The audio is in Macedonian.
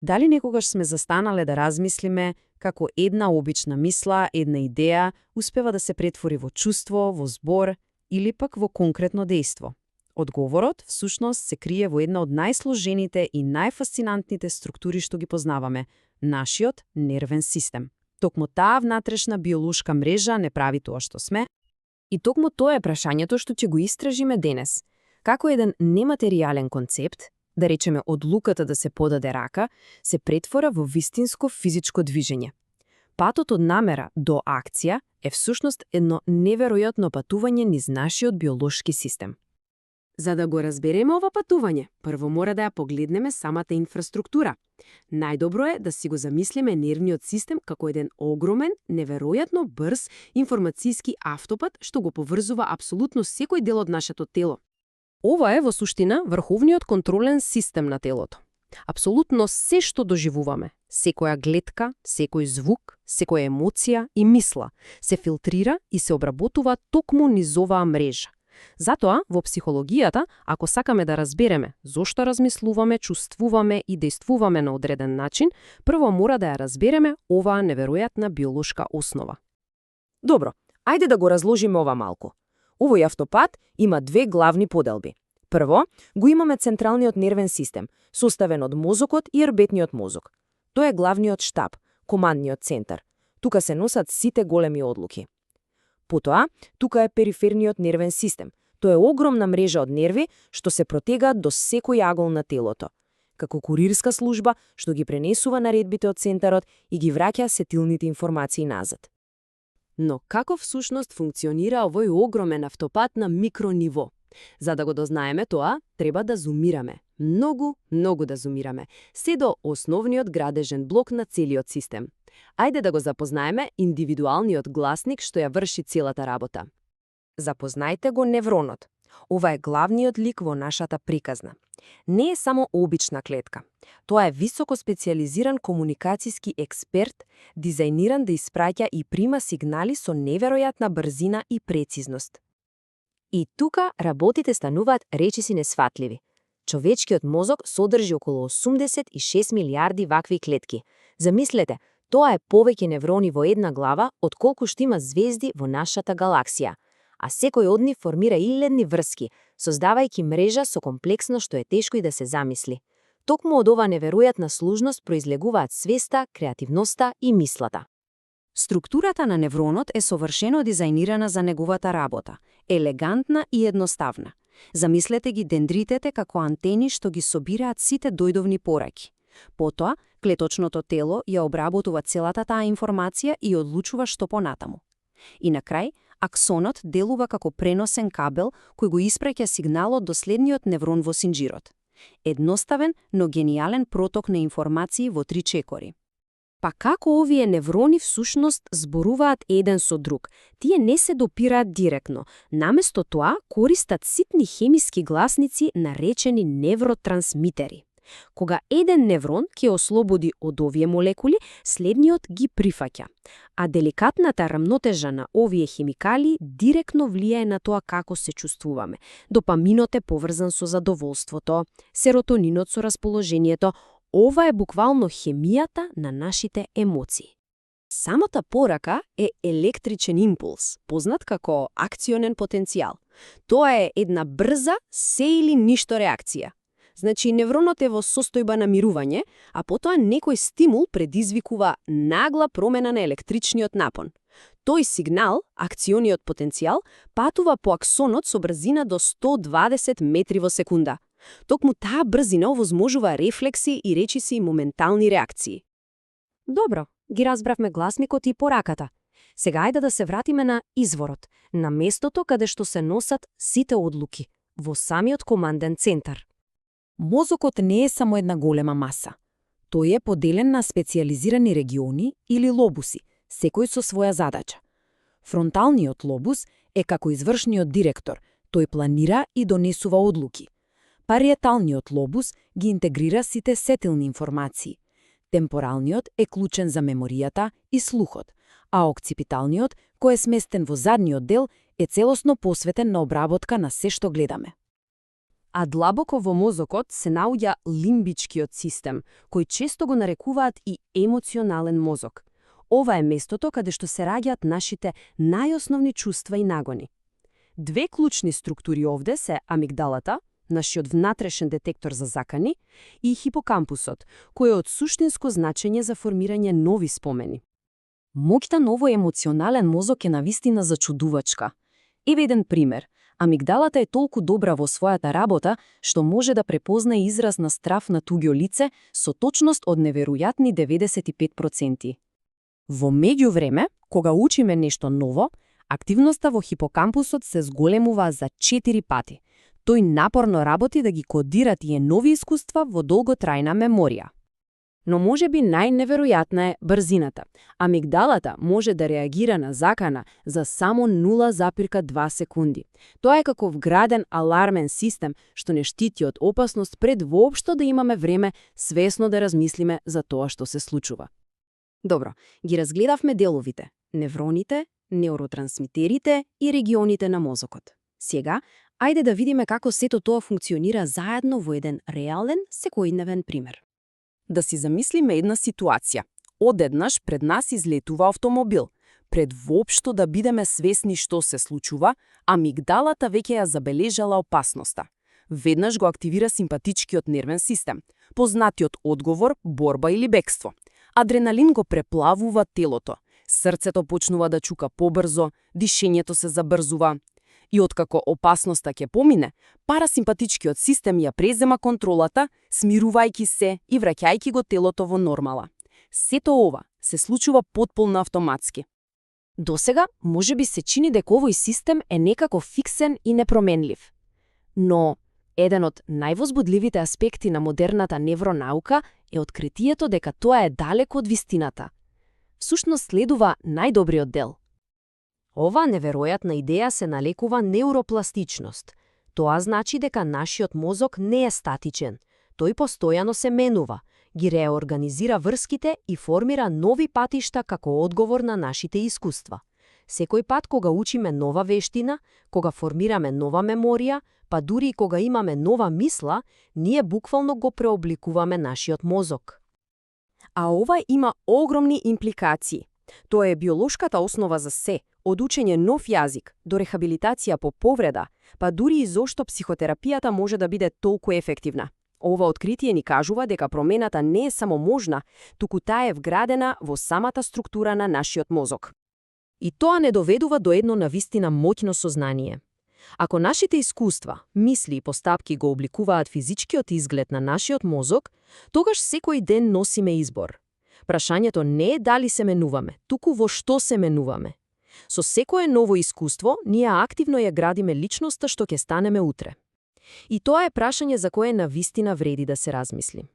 Дали некогаш сме застанале да размислиме како една обична мисла, една идеја успева да се претвори во чувство, во збор или пак во конкретно дејство? Одговорот, всушност, се крие во една од најсложените и најфасцинантните структури што ги познаваме – нашиот нервен систем. Токму таа внатрешна биолошка мрежа не прави тоа што сме. И токму тоа е прашањето што ќе го истражиме денес. Како еден нематеријален концепт, да речеме одлуката да се подаде рака, се претвора во вистинско физичко движење. Патот од намера до акција е всушност едно неверојатно патување низ нашиот биолошки систем. За да го разбереме ова патување, прво мора да ја погледнеме самата инфраструктура. Најдобро е да си го замислиме нервниот систем како еден огромен, неверојатно брз информацијски автопат што го поврзува апсолутно секој дел од нашето тело. Ова е во суштина врховниот контролен систем на телото. Апсолутно се што доживуваме, секоја глетка, секој звук, секоја емоција и мисла се филтрира и се обработува токму низ оваа мрежа. Затоа, во психологијата, ако сакаме да разбереме зошто размислуваме, чувствуваме и дејствуваме на одреден начин, прво мора да ја разбереме оваа неверојатна биолошка основа. Добро, ајде да го разложиме ова малку. Овој автопат има две главни поделби. Прво, го имаме централниот нервен систем, составен од мозокот и ербетниот мозок. Тој е главниот штаб, командниот центар. Тука се носат сите големи одлуки. Потоа, тука е периферниот нервен систем. Тоа е огромна мрежа од нерви што се протегаат до секој агол на телото. Како курирска служба што ги пренесува наредбите од центарот и ги враќа сетилните информации назад. Но како всушност функционира овој огромен автопат на микрониво? За да го дознаеме тоа, треба да зумираме. Многу да зумираме. Се до основниот градежен блок на целиот систем. Ајде да го запознаеме индивидуалниот гласник што ја врши целата работа. Запознајте го невронот. Ова е главниот лик во нашата приказна. Не е само обична клетка. Тоа е високо специализиран комуникацијски експерт, дизајниран да испраќа и прима сигнали со неверојатна брзина и прецизност. И тука работите стануваат речиси несфатливи. Човечкиот мозок содржи околу 86 милиарди вакви клетки. Замислете, тоа е повеќе неврони во една глава отколку што има звезди во нашата галаксија, а секој од нив формира иледни врски, создавајќи мрежа со комплексно што е тешко и да се замисли. Токму од ова неверојатна служност произлегуваат свеста, креативноста и мислата. Структурата на невронот е совршено дизајнирана за неговата работа, елегантна и едноставна. Замислете ги дендритите како антени што ги собираат сите дојдовни пораки. Потоа, клеточното тело ја обработува целата таа информација и одлучува што понатаму. И на крај, аксонот делува како преносен кабел кој го испраќа сигналот до следниот неврон во синџирот. Едноставен, но гениален проток на информации во 3 чекори. Па како овие неврони всушност зборуваат еден со друг? Тие не се допираат директно. Наместо тоа користат ситни хемиски гласници наречени невротрансмитери. Кога еден неврон ќе ослободи од овие молекули, следниот ги прифаќа. А деликатната рамнотежа на овие хемикали директно влијае на тоа како се чувствуваме. Допаминот е поврзан со задоволството, серотонинот со расположението. Ова е буквално хемијата на нашите емоции. Самата порака е електричен импулс, познат како акционен потенцијал. Тоа е една брза, се или ништо реакција. Значи, невронот е во состојба на мирување, а потоа некој стимул предизвикува нагла промена на електричниот напон. Тој сигнал, акциониот потенцијал, патува по аксонот со брзина до 120 метри во секунда. Токму таа брзина овозможува рефлекси и речиси моментални реакции. Добро, ги разбравме гласникот и пораката. Сега ајде да се вратиме на изворот, на местото каде што се носат сите одлуки, во самиот команден центар. Мозокот не е само една голема маса. Тој е поделен на специализирани региони или лобуси, секој со своја задача. Фронталниот лобус е како извршниот директор, тој планира и донесува одлуки. Париеталниот лобус ги интегрира сите сетилни информации. Темпоралниот е клучен за меморијата и слухот, а окципиталниот, кој е сместен во задниот дел, е целосно посветен на обработка на се што гледаме. А длабоко во мозокот се наоѓа лимбичкиот систем, кој често го нарекуваат и емоционален мозок. Ова е местото каде што се раѓаат нашите најосновни чувства и нагони. Две клучни структури овде се амигдалата, нашиот внатрешен детектор за закани, и хипокампусот, кој е од суштинско значење за формирање нови спомени. Моќта на овој емоционален мозок е навистина зачудувачка. Еве еден пример. Амигдалата е толку добра во својата работа, што може да препознае израз на страв на туѓо лице со точност од неверојатни 95%. Во меѓувреме, кога учиме нешто ново, активноста во хипокампусот се зголемува за 4 пати. Тој напорно работи да ги кодира тие нови искуства во долготрајна меморија. Но можеби најневеројатна е брзината. Амигдалата може да реагира на закана за само 0,2 секунди. Тоа е како вграден алармен систем што не штити од опасност пред воопшто да имаме време свесно да размислиме за тоа што се случува. Добро, ги разгледавме деловите, невроните, неуротрансмитерите и регионите на мозокот. Сега, ајде да видиме како сето тоа функционира заедно во еден реален, секојдневен пример. Да си замислиме една ситуација. Одеднаш пред нас излетува автомобил. Пред воопшто да бидеме свесни што се случува, амигдалата веќе ја забележала опасноста. Веднаш го активира симпатичкиот нервен систем, познатиот одговор, борба или бегство. Адреналин го преплавува телото. Срцето почнува да чука побрзо, дишењето се забрзува. И откако опасноста ќе помине, парасимпатичкиот систем ја презема контролата, смирувајќи се и враќајќи го телото во нормала. Сето ова се случува потполно автоматски. Досега, можеби се чини дека овој систем е некако фиксен и непроменлив. Но еден од највозбудливите аспекти на модерната невронаука е откритието дека тоа е далеко од вистината. Всушност следува најдобриот дел. Ова неверојатна идеја се налекува неуропластичност. Тоа значи дека нашиот мозок не е статичен. Тој постојано се менува, ги реорганизира врските и формира нови патишта како одговор на нашите искуства. Секој пат кога учиме нова вештина, кога формираме нова меморија, па дури и кога имаме нова мисла, ние буквално го преобликуваме нашиот мозок. А ова има огромни импликации. Тоа е биолошката основа за се, од учење нов јазик до рехабилитација по повреда, па дури и зошто психотерапијата може да биде толку ефективна. Ова откритие ни кажува дека промената не е само можна, туку таа е вградена во самата структура на нашиот мозок. И тоа не доведува до едно навистина моќно сознание. Ако нашите искуства, мисли и постапки го обликуваат физичкиот изглед на нашиот мозок, тогаш секој ден носиме избор. Прашањето не е дали се менуваме, туку во што се менуваме. Со секое ново искуство, ние активно ја градиме личноста што ќе станеме утре. И тоа е прашање за кое навистина вреди да се размисли.